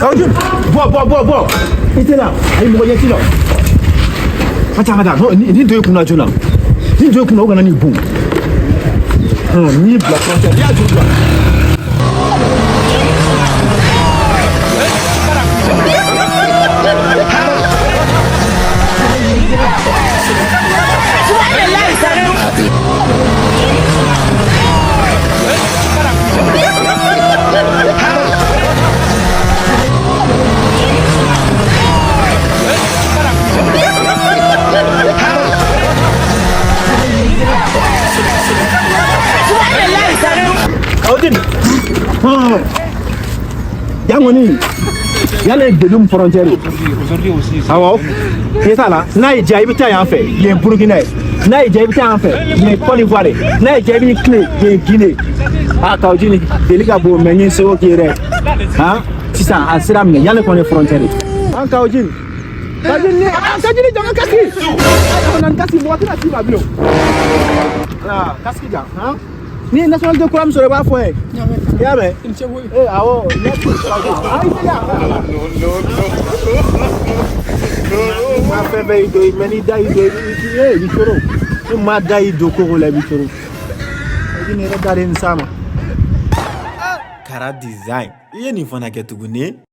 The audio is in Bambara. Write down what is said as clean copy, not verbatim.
Kaou Djim, bɔ bɔ bɔ bɔ, i tɛ la. Ayi, mɔgɔ ɲɛ t'i la. Ka taa, ka taa. Non, nin don i kunna joona, nin don i kunna, o kana n'i bon. N'i bila frontière, n'i y'a juru bila. Kaou Djim. Yan kɔni, yan ye Gedum frontière ye. Awɔ, i t'a la. N'a y'i diya, i bɛ taa yan fɛ, yen Burukina ye. N'a y'i diya, i bɛ taa yan fɛ, yen Côte d'Ivoire ye. N'a y'i diya, i b'i tilen yen Guinée. A Kaou Djim, deli ka bon, mais n ye seko k'i ye dɛ. Han, sisan a sira minɛ, yan de kɔni ye frontière ye. An Kaou Djim, Kaou Djim ni Kaou Djim jɔ, n ka casque. A na n casque, mɔgɔ tɛna s'i ma bilen. Voilà, casque jan han. N'i ye nationalité kura min sɔrɔ, i b'a fɔ n ye. I y'a mɛn? Eh, awɔ, merci. Ah, i teliya. Ma fɛn bɛɛ y'i don, mais n'i da y'i don, i b'i coro. Ni ma da y'i don koko la, i b'i coro. I ni yɛrɛ da de nin s'a ma. Kara Design, i ye nin fana kɛ tuguni.